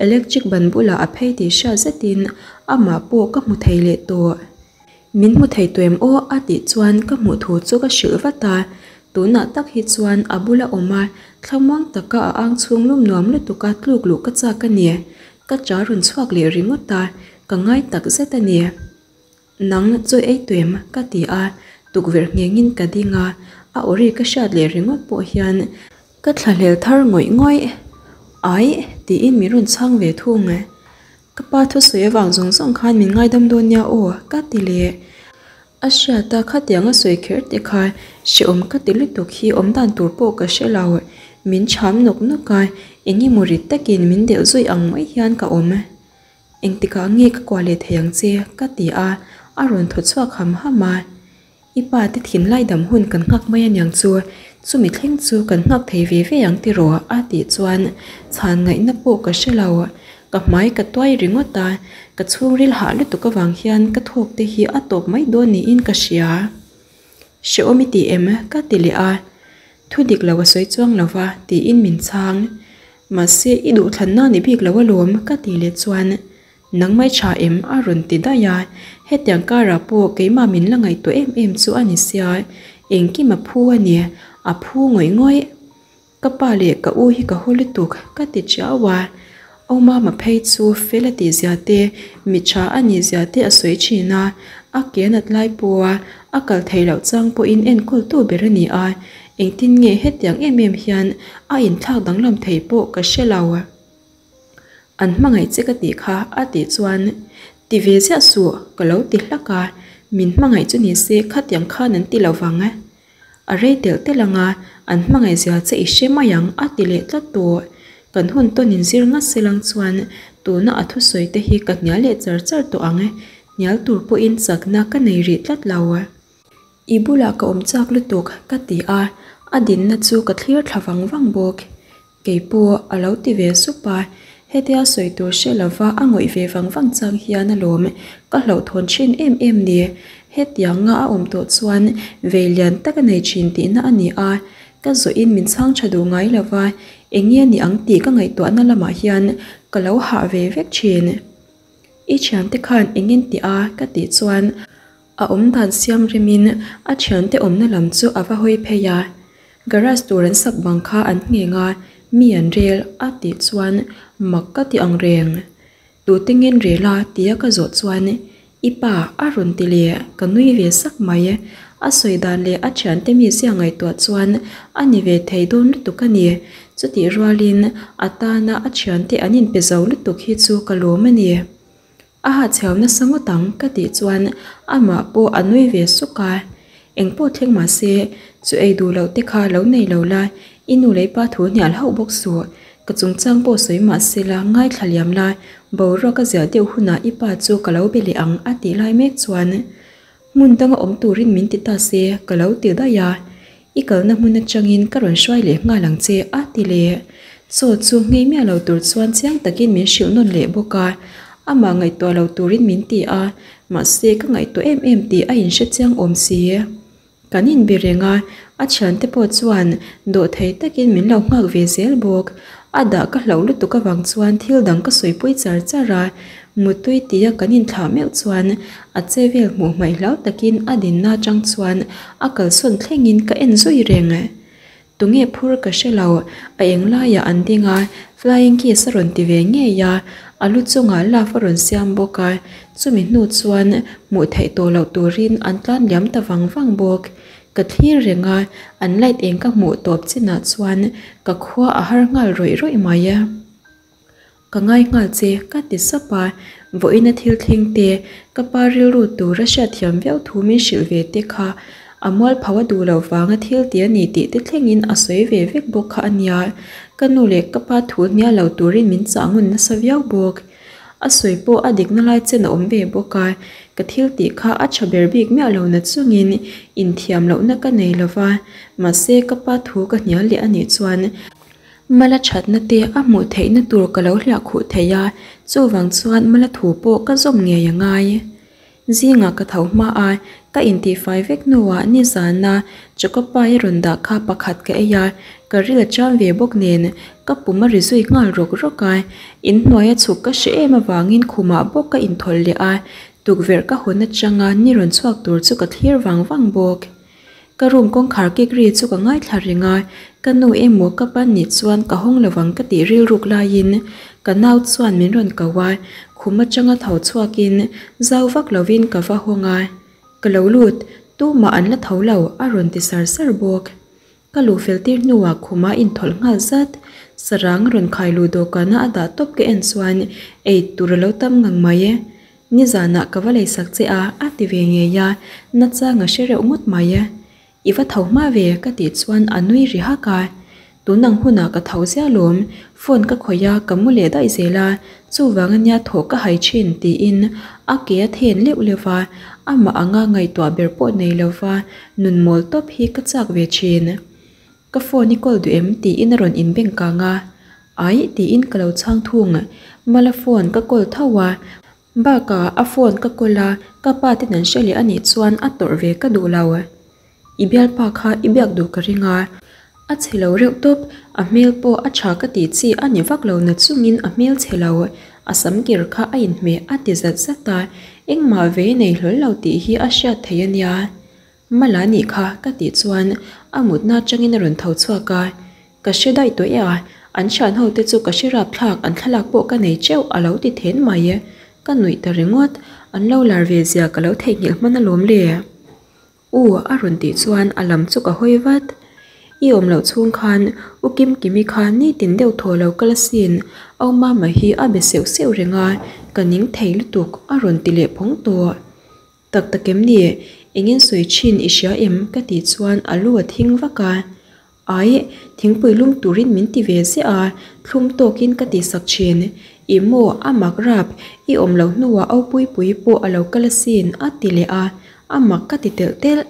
electric ban bulah a phei tih hriat zetin amah pawh ka hmu thei leh tawh. Min hmu thei tuem aw a tih chuan ka hmuh thu chu ka hrilh vat a, tunah tak hi chuan a bula awm a, thlamuang taka a ang chhung lum nuam lutuk a tluk luh ka chak a ni. Ka cha rawn chhuak leh ringawt a, ka ngai tak zet a ni. Nang chawi ei tuem ka ti a, tukverh nghengin ka ding a, a awri ka hriat leh ringawt pawh hian ka thlahlel thar ngawih ngawih. Aih tiin min rawn chhang ve thung. Ka pa thusawi avang zawng zawng khan min ngaidam dawn nia aw, ka ti leh. A hriat a, khatiang a sawi kher te kha hrehawm ka ti lutuk hi awm dan tur pawh ka hre lo. Min chham nawk nawk a, eng emaw rit takin min delh zui ang mai hian ka awm. Engtikah nge ka kuah leh thei ang che? ka ti a, a rawn thaw chhuak ham ham a. I pa te thinlai dam hun kan nghak mai aniang chu, chumi thleng chu kan nghak thei ve ve ang tiraw a tih chuan chhan ngaihna pawh ka hre lo. Ka hmai ka tuai ringawt a, ka chhungril hah lutuk avang hian ka thawk te hi a tawp mai dawn niin ka hria. Hrehawm i ti em? ka ti leh a, thu dik lo a sawi chuang lo va tiin min chhang. Mahse i duhthlanna ni bik lo alawm ka tih leh chuan Nangmai tha em? a rawn ti daih a, hetiang karah pawh keimah min la ngaihtuah em em chu a ni sia, engkim a phu a ni, a phu ngawih ngawih. Ka pa leh ka u hi ka haw lutuk ka ti chiau a, Au Mama phei chu fel a tih zia te, mi tha a nih zia te a sawi thin a, a ke a nat lai pawha a kal theih loh chang pawhin enkawltu ber a ni a, engtin nge hetiang em em hian a inthlak danglam thei pawh ka hre lo. An hmangaih che ka tih kha a tih chuan ti ve ziah suh ka lo ti hlak a, min hmangaih chu ni se khatiang khan an ti lo vang. A rei telh telh ang a, an hmangaih zia che i hre mai ang a ti leh tlat tawh. Kan hun tawn inzir ngat se lang chuan tuna a thusawi te hi ka hnial leh char char tawh ang, hnial tur pawhin chakna ka nei rih tlat lo. I bulah ka awm chak lutuk ka ti a, a dinna chu ka thlir thla vang vang bawk. Kei pawh a lo ti ve sup a, hetia sawi tur hre lova a ngawih ve vang vang chang hian alawm ka hlauhthawn thin em em ni. Hetianga a awm tawh chuan vei lian tak a nei thin tihna a ni a, ka zawhin min chhang tha duh ngai lova, eng nge ni ang tih ka ngaihtuahna lamah hian ka lo hah ve vek thin. I thiante khan eng en tih a? ka tih chuan A awm dan siam remin a thiante awmna lam chu a va hawi phei a, garage tur an sak bang kha an ngheng a, mi an rel a tih chuan mak ka ti ang reng. Tute ngen rel a tia ka zawh chuan i pa a rawn ti leh ka nui ve sak mai. A sawi dan leh a thiante mizia ngaihtuah chuan a ni ve thei dawn lutuk a ni. Chutih rualin a tana a thiante an inpe zo lutuk hi chu ka lawm a ni. A hahchhiau nasa ngawt ang ka tih chuan amah pawh a nui ve suk a. Engpawh thleng mah se chu ei duh loh te kha lo nei lo la, i nu leh i pa thu hnial hauh bawk suh. Ka chungchang pawh sawi mah se la ngaithla liam la, boruak a ziah deuh hunah i pa chu ka lo be leh ang a tih lai mek chuan hmun danga awm turin min ti ta se ka lo ti daih a. I kalna hmun atangin ka rawn hruai leh nghal ang che a ti leh. Chaw chu nghei miah lo tur chuan chiang takin min hrilh nawn leh bawk a, amah ngaihtuah lo turin min ti a, mahse ka ngaihtuah em em tih a inhre chiang awm si. Kan inbe reng a, a thiante pawh chuan dawhthei takin min lo nghak ve zel bawk. A dah ka hlauh lutuk avang chuan thil dang ka sawipui char char a, mutui tia kan inthlah meuh chuan a che vel hmuh hmaih hlau takin a dinna atang chuan a kalsawn thlengin ka en zui reng. Tunge phur ka hre lo, a eng laiah an ding a, flying kiss a rawn ti ve ngei a, a lu chungah love a rawn siam bawk a, chumi hnu chuan hmuh theih tawh loh turin an tlan liam ta vang vang bawk. Ka thlir reng a, an light eng ka hmuh tawp chinah chuan ka khua a har nghal rawih rawih mai. Ka ngai nghal che, ka ti sap a, vawiina thil thleng te, ka pa rilru tur a hriatthiam viau thu min hrilh ve te kha a mualpho a duh loh vanga thil ti a ni tih te thlengin a sawi ve vek bawk kha a nia. Ka nu leh ka pa thu hnial lo turin min chah ngun nasa viau bawk. A sawi pawh a dikna lai chen a awm ve bawk a, ka thil tih kha a tha ber bik miah lo na chungin inthiam lohna ka nei lo va, mahse ka pa thu ka hnial leh a nih chuan Mala thatna te a hmuh theihna tur ka lo hliah khuh thei a, chuvang chuan Mala thu pawh ka zawm ngei a ngai. Zingah ka tho hma a, ka intihfai vek hnuah nizana Choka-pa i rawn dah kha pakhat ka ei a, ka ril a cham ve bawk nen ka pum a ri zui nghal rawk rawk a, inhnuaia chhuk ka hre em avangin khumah bawk ka inthawlh leh a, tukverh ka hawn atanga ni rawn chhuak tur chu ka thlir vang vang bawk. Ka room kawngkhar kik ri chu ka ngaithla reng a, ka nu emaw ka pa nih chuan ka hawng lovang ka tih rilruk laiin ka nau chuan min rawn ko a, khum atanga tho chhuakin zau vak lovin ka va hawng a, ka lo lut, tumah an la tho lo a rawn ti sar sar bawk. Ka luh fel tir hnuah khuma inthawlh nghal zat, sarang rawn khai luh dawhkana a dah tawp ka en chuan ei tur a lo tam ngang mai e. Nizanah ka va leisak che a, a ti ve ngei a, nachang a hre reuh ngawt mai e. I va tho hma ve ka tih chuan a nui ri hak a. Tun ang hunah ka tho zia lawm, phone ka khawih a, ka mu leh daih zel a, chuvang ania thawh ka hai thin tiin a ke a then leuh leuh va, amah anga ngaihtuah ber pawh nei lova nun mawl tawp hi ka chak ve thin. Ka phone i call duh em? tiin a rawn inbeng kang a, Aih tiin ka lo chhang thung, Mala phone ka call tho a, bakah a phone ka call a, ka pa ten an hre leh anih chuan a tawrh ve ka duh lo. I bialpa kha i biak duh ka ring a, a chhe lo reuh tawp, a hmel pawh a tha ka tih chi a ni vak lo na chungin a hmel chhe lo, a sam kir kha a inhmeh a ti zat zat a, engmah vei nei hlawl lo tih hi a hriat thei a nia. Mala nih kha ka tih chuan a mutna atangin a rawn tho chhuak a, ka hre daih tawh e a, an thian ho te chu ka hre rapthlak an thlalak pawh ka nei teuh a lo ti then mai, ka nuih ta ringawt, an lo lar ve zia ka lo theihnghilh hman alawm le. U a rawn tih chuan a lam chu ka hawi vat. I awm loh chhung khan U Kimkimi kha nitin deuh thaw lo kal asin, Au Mama hi a be seuh seuh reng a, ka ning thei lutuk a rawn ti leh phawng tawh. Tak tak em ni? Engin sawi thin i hria em? ka tih chuan a lu a thing vak a. Aih, thingpui lum turin min ti ve ziah a, thlum tawkin ka tihsak thin. Ih maw, a mak rap, i awm loh hnuah Aupuipuii pawh a lo kal asin, a ti leh a, a mak ka ti telh telh.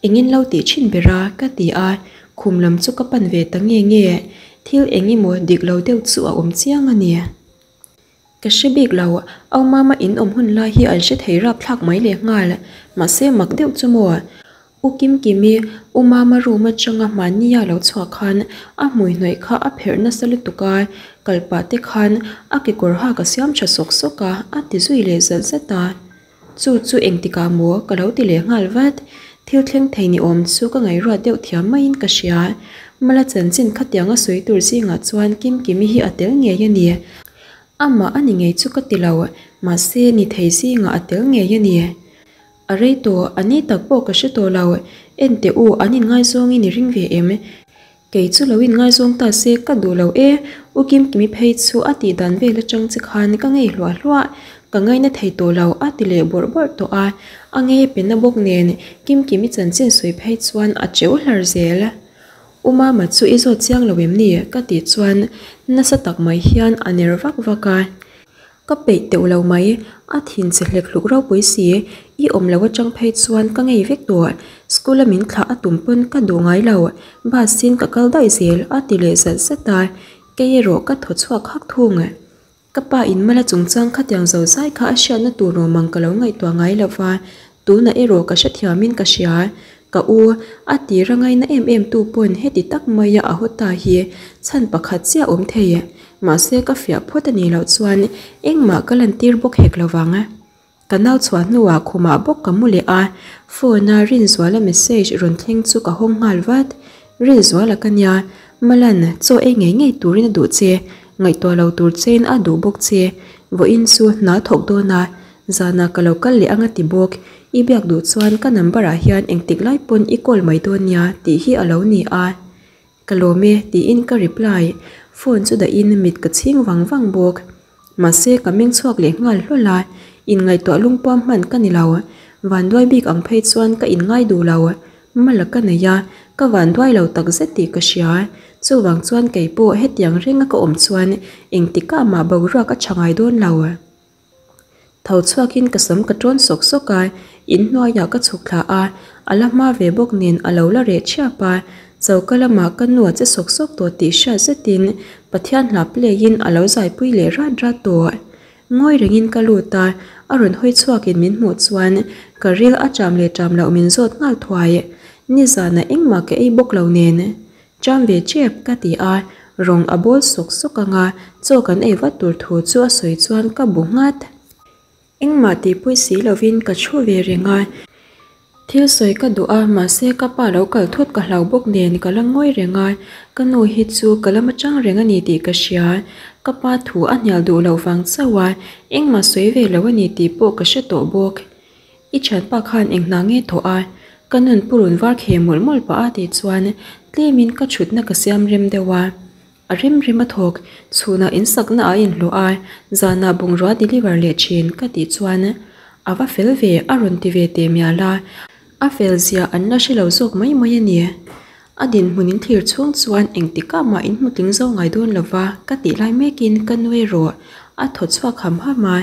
Engin lo tih thin ber a? ka ti a, khum lam chu ka pan ve ta nge nge. Thil eng emaw dik lo deuh chu a awm chiang a ni. Ka hre bik lo, au mama in awm hun lai hi an hre thei rapthlak mai leh nghal, mahse mak deuh chu maw? U Kimkimi, U Mama room atanga hmania lo chhuah khan a hmui hnawih kha a pherh nasa lutuk a, kal pah te khan a kekawr hak a siam tha sawk sawk a, a ti zui leh zat zat a. Chu chu engtikah maw ka lo ti leh nghal vat. Thil thleng thei ni awm chu ka ngaihruat deuh thiam maiin ka hria. Mala chanchin khatianga sawi tur zingah chuan Kimkimi hi a tel ngei a ni. Amah a ni ngei chu ka ti lo, mahse ni thei zingah a tel ngei a ni. A rei tawh, a ni tak pawh ka hre tawh lo. Enteh u, an inngaizawngin i ring ve em? Kei chu lo inngaizawng ta se ka duh lo e, U Kimkimi phei chu a tih dan vel atang che khan ka ngei hluah hluah. Ka ngaina thei tawh lo a ti leh bawrh bawrh tawh a, a ngei pe na bawk nen Kimkimi chanchin sawi phei chuan a cheu hlar zel. U Mama chu i zawt chiang lo em ni? ka tih chuan nasa tak mai hian a ner vak vak a. Ka peih teuh lo mai, a thin che hlek hluk ropui si, i awm lo atang phei chuan ka ngei vek tawh, school a min thlah a tum pawn ka duh ngai lo, bus in ka kal daih zel a ti leh zat zat a, kei erawh ka thaw chhuak hak thung. Ka pa in mala chungchang khatiang zo zai kha a hriatna tur rawmang ka lo ngaihtuah ngai lo va, tunah erawh ka hrethiamin ka hria. Ka u, a tir a ngaina em em tu pawn heti tak maia a haw ta hi chhan pakhat chiah awm thei. Mahse ka fiah phawt a nih loh chuan engmah ka lantir bawk hek lo vang. Ka nau chhuah hnuah khumah bawk ka mu leh a, phone a Rinzuala message rawn thleng chu ka hawng nghal vat. Rinzuala ka nia, Malan, chaw ei ngei ngei turin a duh che, ngaihtuah lo tur chein a duh bawk che. Vawiin chu hna thawk dawn a, zanah ka lo kal leh ang a ti bawk. I biak duh chuan ka number ah hian engtik lai pawn i call mai dawn nia tih hi a lo ni a. Ka lawm e tiin ka reply, phone chu dahin mit ka chhing vang vang bawk. Mahse ka meng chhuak leh nghal hlawl a, inngaihtuah lungpuam hman ka ni lo. Vanduai bik ang phei chuan ka inngai duh lo. Mala ka nei a, ka vanduai lo tak zet tih ka hria. Chuvang chuan kei pawh hetiang renga ka awm chuan engtikah mah boruak a tha ngai dawn lo. Tho chhuakin ka sam ka tawn sawk sawk a, inhnuaiah ka chhuk thla a, a la hma ve bawk nen a lo la reh thiap a, choka lamah ka nu a che sawk sawk tawh tih hriat zetin Pathian hla play in a lo zaipui leh rat rat tawh. Ngawi rengin ka lut a, a rawn hawi chhuakin min hmuh chuan ka ril a cham leh cham loh min zawt nghal thuai. Nizanah engmah ka ei bawk lo nen. Cham ve chep ka ti a, rawng a bawl sawk sawk ang a, chaw kan ei vat tur thu chu a sawi chuan ka bu nghat. Engmah tihpui si lovin ka thu ve reng a, thil sawi ka duh a, mahse ka pa lo kal thut ka hlau bawk nen ka la ngawi reng a, ka nu hi chu ka lama chang reng a ni tih ka hria, ka pa thu a hnial duh loh vang chauh a, engmah sawi ve lo a ni tih pawh ka hre tawh bawk. I thianpa khan eng hna nge thawh a? Ka nun purun var khe mawlh mawlh pah a tih chuan tlemin ka thutna ka siam rem deuh a. A rem rem a thawk, chhunah insakna a inhlawh a, zanah bungrua deliver leh thin ka tih chuan a va fel ve a rawn ti ve teh mial a, a fel zia an la hre lo zawk mai mai a ni. A dinhmun in thlir chhung chuan engtikah mah in hmu tling zo ngai dawn lova ka tih lai mekin ka nu erawh a thaw chhuak ham ham a.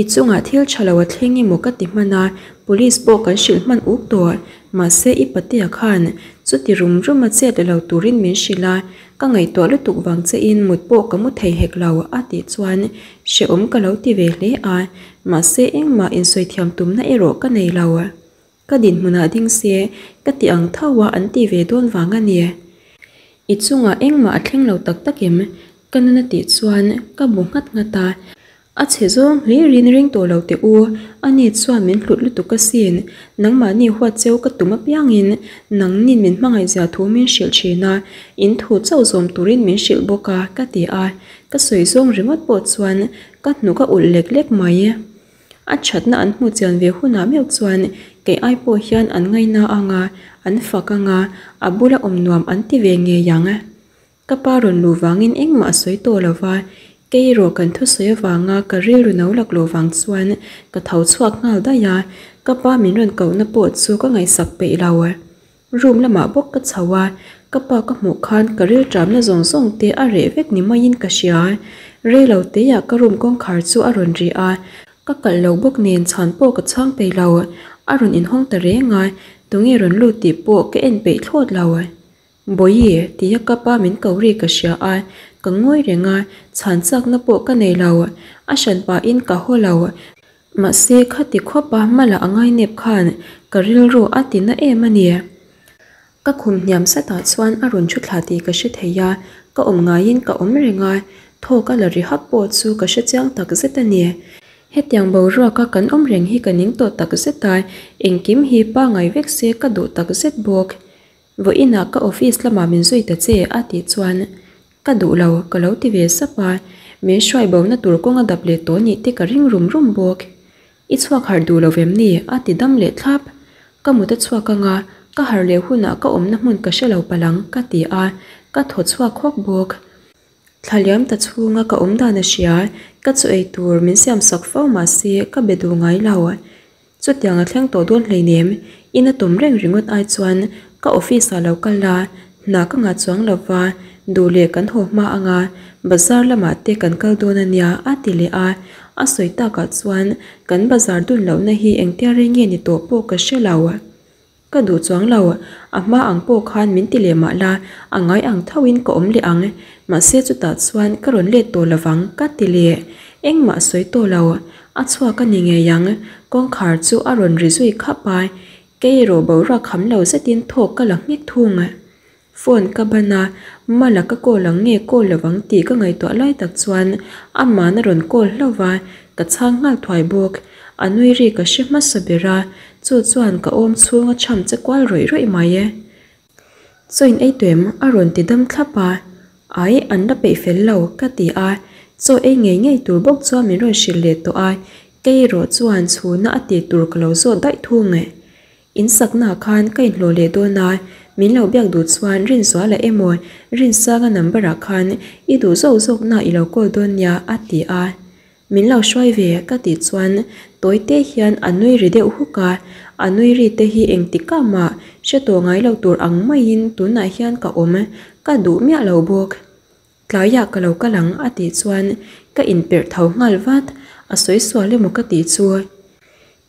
I chungah thil tha lo a thleng emaw ka ti hman a, police pawh kan hrilh hman uk tawh. Mahse i patea khan chuti rum rum a chet lo turin min hrilh a, ka ngaihtuah lutuk vang che in mut pawh ka mu thei hek lo a tih chuan hrehawm ka lo ti ve hle a, mahse engmah insawi thiam tumna erawh ka nei lo. Ka dinhmunah ding se ka ti ang tho a an ti ve dawn vang a ni. I chungah engmah a thleng lo tak tak em? Ka nuna tih chuan ka bu nghat nghat a. A chhe zawng hlirin ring tawh lo teh u, ani chuan min hlut lutuk asin, nangmahni huat cheu ka tum apiangin nangnin min hmangaihzia thu min hrilh thin a, in thu chauh zawm turin min hrilh bawk a, ka ti a, ka sawi zawng ringawt pawh chuan ka hnuk a ulh lek lek mai. A thatna an hmuh chian ve hunah meuh chuan kei ai pawh hian an ngaina ang a, an fak ang a, a bula awm nuam an ti ve ngei ang. Ka pa rawn luh vangin engmah a sawi tawh lo va, kei erawh kan thusawi avanga ka rilru no lak loh vang chuan ka tho chhuak nghal daih a, ka pa min rawn kohna pawh chu ka ngaihsak peih lo. Room lamah bawk ka chho a, ka pa ka hmuh khan ka rilṭamna zawng zawng te a reh vek ni maiin ka hria. Rei lo teiah ka room kawngkhar chu a rawn ri a, ka kalh lo bawk nen chhan pawh ka chhang peih lo. A rawn inhawng ta reng a, tunge rawn lut tih pawh ka en peih thlawt lo. Bawihi, tia ka pa min ko ri ka hria a, ka ngawi reng a, chhan chakna pawh ka nei lo. A hran pahin ka haw lo. Mahse, khati khawpa hmala a ngainep khan ka rilru a ti na em a ni. Ka khum hniam satah chuan a rawn thu thla tih ka hre thei a, ka awm ngaiin ka awm reng a, thawk a la ri hak pawh chu ka hre chiang tak zet a ni. Hetiang boruaka kan awm reng hi ka ning tawh tak zet a, engkim hi pangai vek se ka duh tak zet bawk. Vawiinah ka office lamah min zui ta che a tih chuan ka duh lo ka lo ti ve sap a, min hruai bona tur kawng a dap leh tawh nih te ka ring rum rum bawk. I chhuak harh duh lo vem ni? a ti dam leh thlap. Ka mut a chhuak anga ka harh leh hunah ka awmna hmun ka hre lo palang ka ti a, ka thaw chhuak hawk bawk. Thla liam ta chhunga ka awm dan a hria, ka chaw ei tur min siam sak fo mahse ka be duh ngai lo. Chutiang a thleng tawh dawn hleinem, in a tum reng ringawt ai chuan ka office ah lo kal a, hna ka ngah chuang lo va, duh leh kan haw hma anga bazar lamah te kan kal dawn a nia a ti leh a, a sawi takah chuan kan bazar dun lohna hi engtia rei nge ni tawh pawh ka hre lo. Ka duh chuang lo, a hma ang pawh khan min ti leh mah la, a ngai ang thoin ka awm leh ang, mahse chutah chuan ka rawn let tawh lovang ka ti leh. Engmah a sawi tawh lo, a chhuak a ni ngei ang, kawngkhar chu a rawn ri zui khap a, kei erawh boruak kham lo zetin thawk ka la nghek thung. Phone ka ban a, Mala ka call ang nge call lovang tih ka ngaihtuah lai tak chuan ama'n a rawn call hlauh va, ka chhang nghal thuai bawk. A nui ri ka hre hmasa ber a, chu chuan ka awm chhung a cham che kual rawih rawih mai e. Chaw in ei tuem a rawn ti dam thlap a, Ai an la peih fel lo ka ti a, chaw ei ngei ngei tur bawk chuan min rawn hrilh leh tawh a, kei erawh chuan chhuna a tih tur ka lo zawt daih thung e. In saknaah khan ka inhlawh leh dawn a, min lo biak duh chuan Rinzuala emaw Rinsanga number ah khan i duh zawk zawkna i lo call dawn nia a ti a. Min lo hruai ve ka tih chuan tawi te hian a nui ri deuh huk a, a nui ri te hi engtik ah mah hre tawh ngai lo tur ang maiin tunah hian ka awm ka duh miah lo bawk. Tlaiah ka lo kal ang a tih chuan ka inperh tho nghal vat, a sawi sual emaw ka tih chu.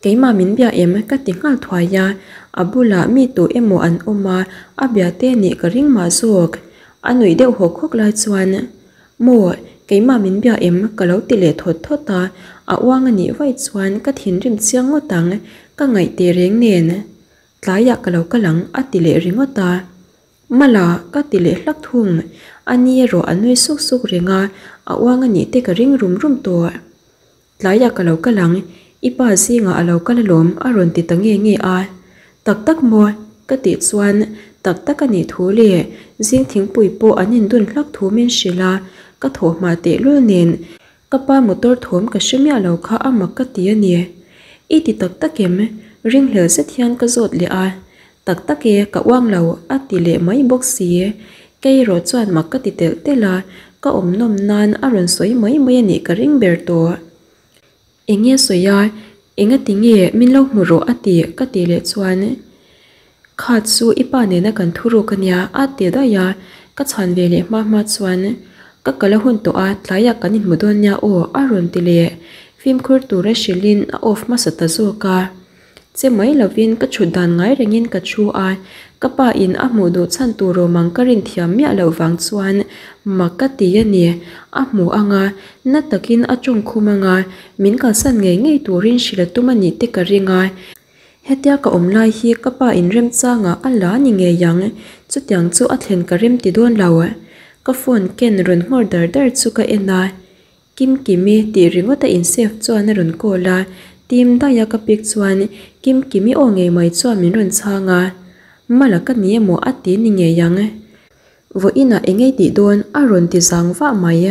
Keimah min bia em ka ti nghal thuai a, a bulah mi tu emaw an awm a, a bia te nih ka ring mah zawk. A nuih deuh hawk hawk lai chuan, Maw, keimah min bia em ka lo ti leh thawt thawt a, a uang a nih vaih chuan ka thinrim chiang ngawt ang, ka ngaih teh reng nen. Tlaiah ka lo kal ang a ti leh ringawt a. Mala, ka ti leh hlak thung. A ni erawh a nui suk suk reng a, a uang a nih te ka ring rum rum tawh. Tlaiah ka lo kal ang, i pa zingah a lo kal alawm a rawn ti ta nge nge a. Tak tak maw? Ka tih chuan tak tak a nih thu leh zing thingpui pawh an indun hlak thu min hrilh a, ka thawh hma tehlul nen Ka pa motor thawm ka hre miah lo kha a mak ka ti a ni. I ti tak tak em? Ringhlel zet hian ka zawt leh a. Tak tak e, ka uang lo, a ti leh mai bawk si. Kei erawh chuan mak ka ti telh telh a, ka awm nawm nan a rawn sawi mai mai a nih ka ring ber tawh. Eng nge sawi a, enga ti nge min lo hmu rawh a ti ka tih leh chuan Kha chu i pa nena kan thu ruk a nia a ti daih a, ka chhan ve leh hma hma chuan Ka kal a hun tawh a, tlaiah kan inhmu dawn nia aw a rawn ti leh. Fimkhur tura hrilhin a off hmasa ta zawk a. Che mai lovin ka chhut dan ngai rengin ka thu a, ka pa in a hmuh duh chhan tur awm ang ka rin thiam miah loh vang chuan mak ka ti a ni. A hmu ang a, na takin a tawng khum ang a, min kalsan ngei ngei turin hrilh a tum a nih te ka ring a. Hetia ka awm lai hi ka pa in remchangah a la ni ngei ang, chutiang chu a thlen ka rem ti dawn lo. Ka phone ken rawn nghawr dar dar chu ka en a. Kimkimi tih ringawt a insave chuan a rawn call a, tim daih a ka pick chuan Kimkimi aw ngei mai chuan min rawn chhang a, Mala ka ni emaw a ti ni ngei ang. Vawiinah eng ei tih dawn a rawn ti zang vah mai.